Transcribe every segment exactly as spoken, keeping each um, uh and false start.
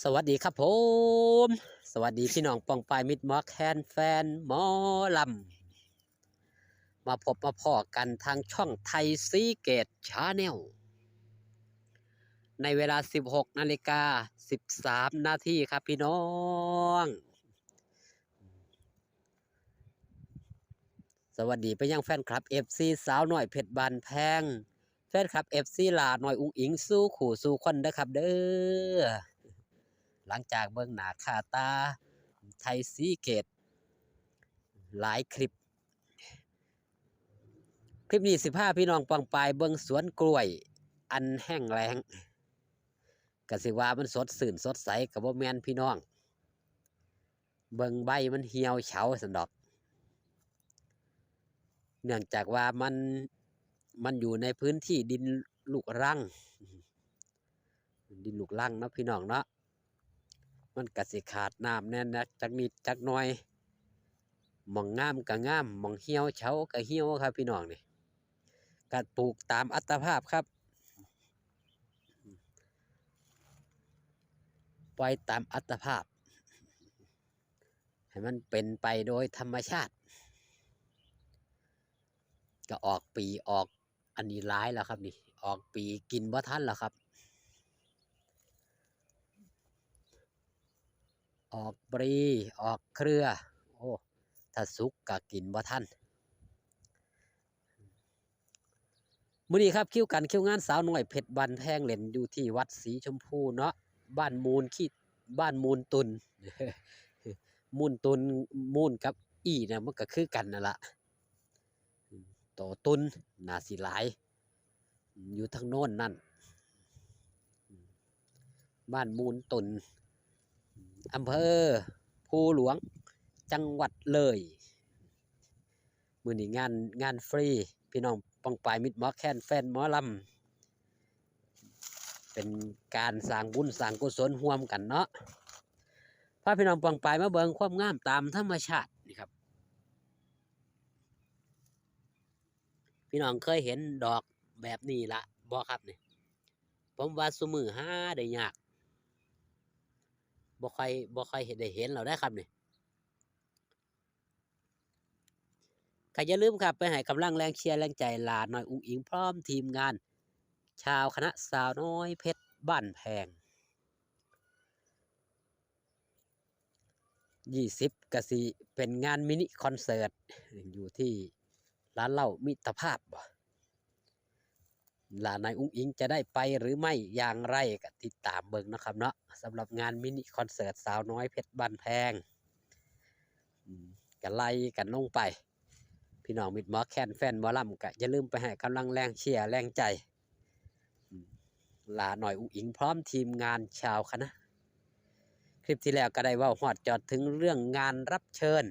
สวัสดีครับผม สวัสดีพี่น้องป้องปายมิตรหมอแคนแฟนหมอลำ มาพบมาพ้อกันทางช่องไทยซีเกตชาแนล ในเวลา สิบหกนาฬิกา สิบสามนาทีครับพี่น้อง สวัสดีไปยังแฟนคลับ เอฟซี สาวน้อยเพชรบ้านแพง แฟนคลับ เอฟซี หล่าน้อยอุ๋งอิ๋งสู่คู่สู่คนเด้อครับเด้อ หลังจากเบิ่งหน้าค่าตาไทยซีเกตหลายคลิป คลิปนี้สิพาพี่น้องป้องปายเบิ่งสวนกล้วยอันแห้งแล้ง ก็สิว่ามันสดชื่นสดใสก็บ่แม่นพี่น้อง เบิ่งใบมันเหี่ยวเฉาซั่นดอก เนื่องจากว่ามัน มันอยู่ในพื้นที่ดินลูกรัง ดินลูกรังเนาะพี่น้องเนาะ มันก็สิขาดน้ำแน่นะจักนิดจักหน่อย หม่องงามก็งาม หม่องเหี่ยวเฉาก็เหี่ยวครับพี่น้องนี่ ก็ปลูกตามอัตภาพครับ ปล่อยตามอัตภาพ ให้มันเป็นไปโดยธรรมชาติ ก็ออกปีออกอันนี้หลายแล้วครับนี่ ออกปีกินบ่ทันแล้วครับ ออกปลีออกเครือ โอ้ ถ้าสุกก็กินบ่ทัน มื้อนี้ครับ คิวกันคิวงานสาวน้อยเพชรบ้านแพงเล่นอยู่ที่วัดสีชมพูเนาะ บ้านมูลขี้ บ้านมูลตุน มูลตุน มูลกับอี้เนี่ยมันก็คือกันนั่นละ โตตุนน่าสิหลาย อยู่ทางโน้นนั่น บ้านมูลตุน อำเภอภูหลวง จังหวัดเลย มื้อนี้งาน งานฟรี พี่น้องป้องปายมิตรหมอแคนแฟนหมอลำ เป็นการสร้างบุญสร้างกุศลร่วมกันเนาะ พาพี่น้องป้องปายมาเบิ่งความงามตามธรรมชาตินี่ครับ พี่น้องเคยเห็นดอกแบบนี้ละบ่ครับนี่ ผมว่าซุมื้อหาได้ยาก บ่ค่อย บ่ค่อยได้เห็นแล้วเด้อครับนี่ ก็อย่าลืมครับ ไปให้กำลังแรงเชียร์แรงใจหล่าน้อยอุ๋งอิ๋งพร้อมทีมงาน ชาวคณะสาวน้อยเพชรบ้านแพง ยี่สิบ ก็สิเป็นงานมินิคอนเสิร์ต อยู่ที่ร้านเหล้ามิตรภาพบ่ หล่าน้อยอุ๋งอิ๋งจะได้ไปหรือไม่อย่างไรก็ติดตามเบิ่งนะครับเนาะ สำหรับงานมินิคอนเสิร์ตสาวน้อยเพชรบ้านแพง อืม ก็ไล่กันลงไป พี่น้องมิตรหมอแคนแฟนหมอลำก็อย่าลืมไปให้กำลังแรงเชียร์แรงใจ อืม หล่าน้อยอุ๋งอิ๋งพร้อมทีมงานชาวคณะ คลิปที่แล้วก็ได้เว้าฮอดจอดถึงเรื่องงานรับเชิญ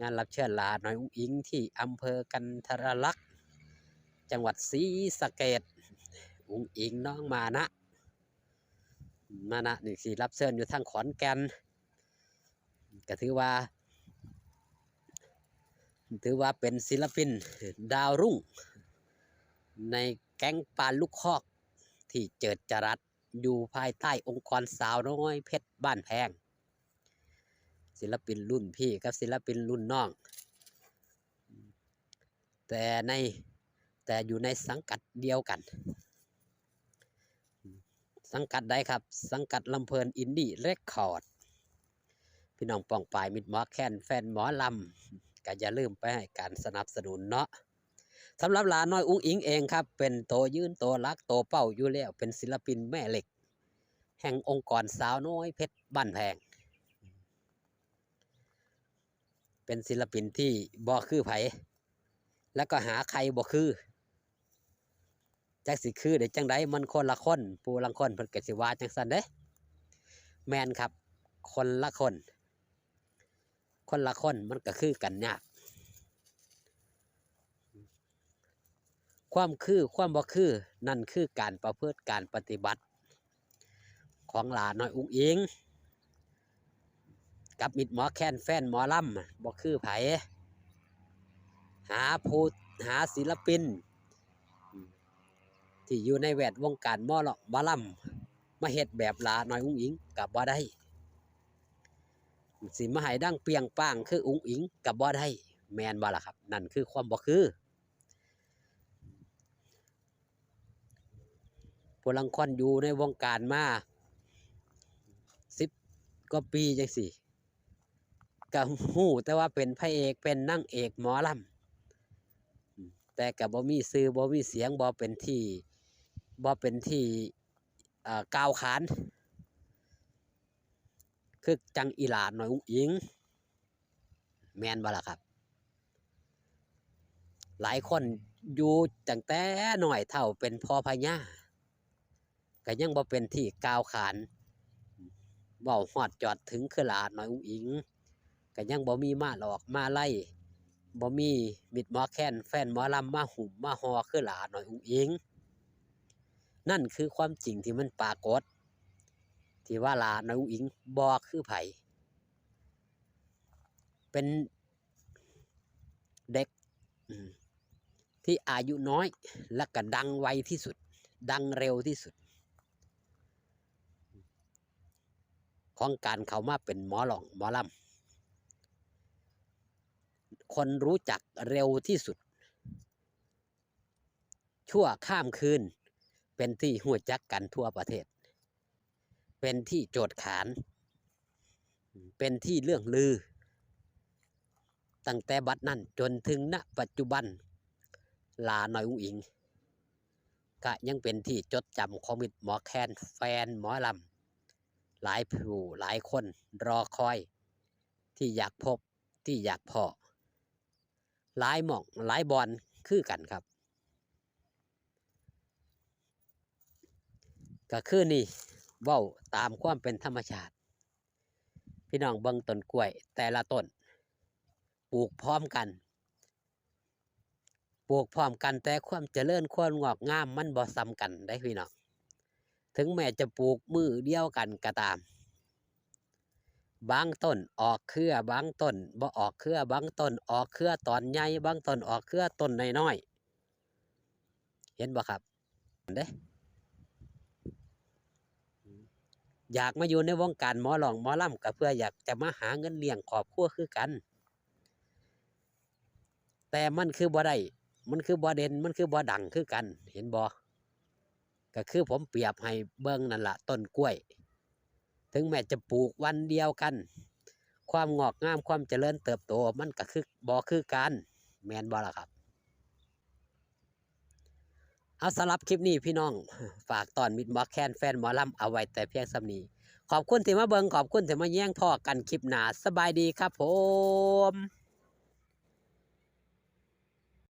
งานรับเชิญหล่าน้อยอุ๋งอิ๋งที่อำเภอกันทรลักษณ์ จังหวัดศรีสะเกษ อุ๋งอิ๋งน้องมานะ มานะนี่สิรับเชิญอยู่ทางขอนแก่น ก็ถือว่า ถือว่าเป็นศิลปินดาวรุ่ง ในแก๊งปานลูกคอกที่เจิดจรัสอยู่ภายใต้องค์กรสาวน้อยเพชรบ้านแพง ศิลปินรุ่นพี่กับศิลปินรุ่นน้อง แต่ใน แต่อยู่ในสังกัดเดียวกัน สังกัดใดครับ สังกัดลำเพลินอินดี้เรคคอร์ด พี่น้องป้องปายมิตรหมอแคนแฟนหมอลำ ก็อย่าลืมไปให้การสนับสนุนเนาะ สำหรับหล่าน้อยอุ๋งอิ๋งเองครับ เป็นโตยืนโตหลักโตเป้าอยู่แล้ว เป็นศิลปินแม่เหล็ก แห่งองค์กรสาวน้อยเพชรบ้านแพง เป็นศิลปินที่บ่คือไผ แล้วก็หาใครบ่คือ จักสิคือได้จังใด มันคนละคน ผู้ลางคนเพิ่นก็สิว่าจังซั่นเด้ แม่นครับ คนละคน คนละคนมันก็คือกันยาก ความคือความบ่คือ นั่นคือการประพฤติการปฏิบัติ ของหล่าน้อยอุ๋งอิ๋ง กับมิตรหมอแคนแฟนหมอลำ บ่คือไผ หาผู้ หาศิลปิน ที่อยู่ในแวดวงการหมอลำ หมอล มาเฮ็ดแบบหล้าน้อยอุ๋งอิ๋งก็บ่ได้ สิมาให้ดังเปรี้ยงป้างคืออุ๋งอิ๋งก็บ่ได้ แม่นบ่ล่ะครับ นั่นคือความบ่คือ ผู้ลางคนอยู่ในวงการมาสิบกว่าปีจั่งซี้ ก็ฮู้แต่ว่าเป็นพระเอก เป็นนางเอกหมอลำ แต่ก็บ่มีชื่อ บ่มีเสียง บ่เป็นที่ บ่เป็นที่ เอ่อ กล่าวขาน คือจั่งอีหล้าน้อยอุ๋งอิ๋ง แม่นบ่ล่ะครับ หลายคนอยู่ตั้งแต่น้อยเฒ่าเป็นพ่อพญา ก็ยังบ่เป็นที่กล่าวขาน เว้าฮอดจอดถึงคือหล้าน้อยอุ๋งอิ๋ง ก็ยังบ่มีมาลอกมาไล่ บ่มีมิตรหมอแคน แฟนหมอลำมาหุ้มมาห่อคือหล้าน้อยอุ๋งอิ๋ง นั่นคือความจริงที่มันปรากฏ ที่ว่าหล้าน้อยอุ๋งอิ๋งบ่คือไผ เป็นเด็ก อืม ที่อายุน้อย และก็ดังไวที่สุด ดังเร็วที่สุด ของการเข้ามาเป็นหมอร้องหมอลำ คนรู้จักเร็วที่สุด ชั่วข้ามคืน เป็นที่ฮู้จักกันทั่วประเทศ เป็นที่โจดขาน เป็นที่เลื่องลือ ตั้งแต่บัดนั้นจนถึง ณ ปัจจุบัน หล้าน้อยอุ๋งอิ๋ง ก็ยังเป็นที่จดจำของมิตรหมอแคน แฟนหมอลำ หลายผู้หลายคนรอคอย ที่อยากพบ ที่อยากพ้อ หลายหม่องหลายบ่อนคือกันครับ ก็คือนี่ เว้าตามความเป็นธรรมชาติ พี่น้องเบิ่งต้นกล้วยแต่ละต้น ปลูกพร้อมกัน ปลูกพร้อมกัน แต่ความเจริญความงอกงามมันบ่ส่ำกันเด้พี่น้อง ถึงแม้จะปลูกมื้อเดียวกันก็ตาม บางต้นออกเครือ บางต้นบ่ออกเครือ บางต้นออกเครือตอนใหญ่ บางต้นออกเครือต้นน้อยๆ เห็นบ่ครับ เด้ อยากมาอยู่ในวงการหมอร้องหมอลำ ก็เพื่ออยากจะมาหาเงินเลี้ยงครอบครัวคือกัน แต่มันคือบ่ได้ มันคือบ่เด่น มันคือบ่ดังคือกัน เห็นบ่ ก็คือผมเปรียบให้เบิ่งนั่นล่ะ ต้นกล้วย ถึงแม้จะปลูกวันเดียวกัน ความงอกงาม ความเจริญเติบโต มันก็คือ บ่คือกัน แม่นบ่ล่ะครับ เอา สำหรับคลิปนี้พี่น้อง ฝากต้อนมิตรหมอแคน แฟนหมอลำ เอาไว้แต่เพียงส่ำนี้ ขอบคุณที่มาเบิ่ง ขอบคุณที่มาแยง พ้อกันคลิปหน้า สบายดีครับผม